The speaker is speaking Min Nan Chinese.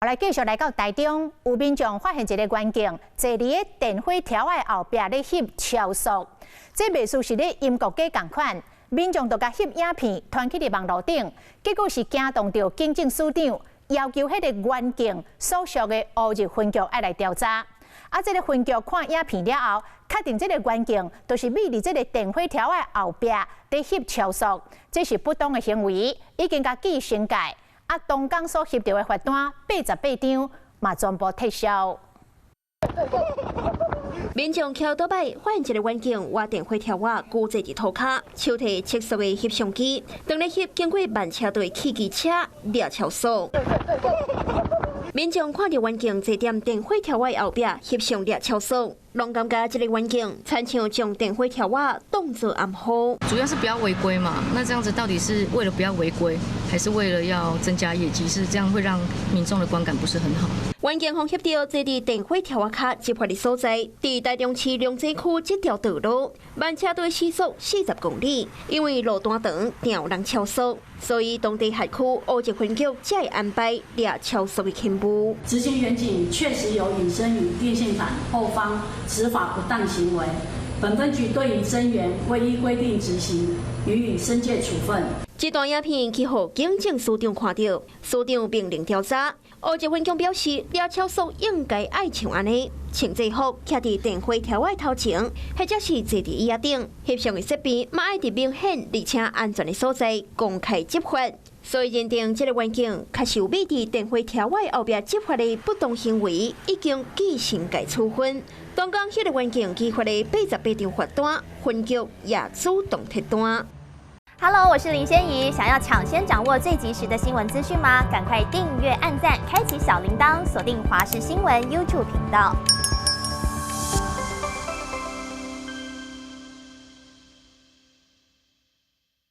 來繼續來到台中，有民眾發現一个員警坐佇咧電火柱仔後壁咧翕超速，這袂輸是咧陰國雞仝款。民眾就共翕影片傳去佇網路頂，結果是驚動著警政署長，要求彼个員警所屬的烏日分局愛來調查。啊，這个分局看影片了後，確定這个員警就是覕佇這个電火柱仔後壁佇翕超速，這是不當的行為，已經共記懲戒。啊，當工所翕著的罰單88張，嘛全部撤銷。民眾騎歐多擺發現一个員警倚電火柱仔，久坐佇塗跤，手提測速的翕相機，當咧翕經過慢車道的汽機車掠超速。民眾看著員警坐佇電火柱仔後壁翕相掠超速，攏感覺這个員警親像將電火柱仔當作暗號。主要是不要違規嘛？那這樣子到底是為了不要違規，還是為了要增加業績？是這樣會讓民眾的觀感不是很好。員警予翕著坐佇電火柱仔跤執法的所在，佇台中市龍井區這條道路，慢車道時速40公里，因為路段長，定有人超速，所以當地轄區烏日分局才會安排掠超速的勤務。執勤員警確實有隱身於電線桿後方執法不當行為，本分局對於偵員未依規定執行，予以申誡處分。這段影片去予警政署長看著，署長命令調查。烏日分局表示，掠超速應該愛像按呢，穿制服徛佇電火柱仔頭前，或者是坐佇椅仔頂，翕相的設備嘛愛佇明顯而且安全的所在公開執法。所以認定這个員警確實有覕佇電火柱仔後壁執法的不當行為，已經記懲戒處分。當工彼个員警寄發的88張罰單，分局也主動撤單。 Hello，我是林仙怡。想要搶先掌握最及時的新聞資訊嗎？趕快訂閱、按讚、開啟小鈴鐺，鎖定華視新聞 YouTube 頻道。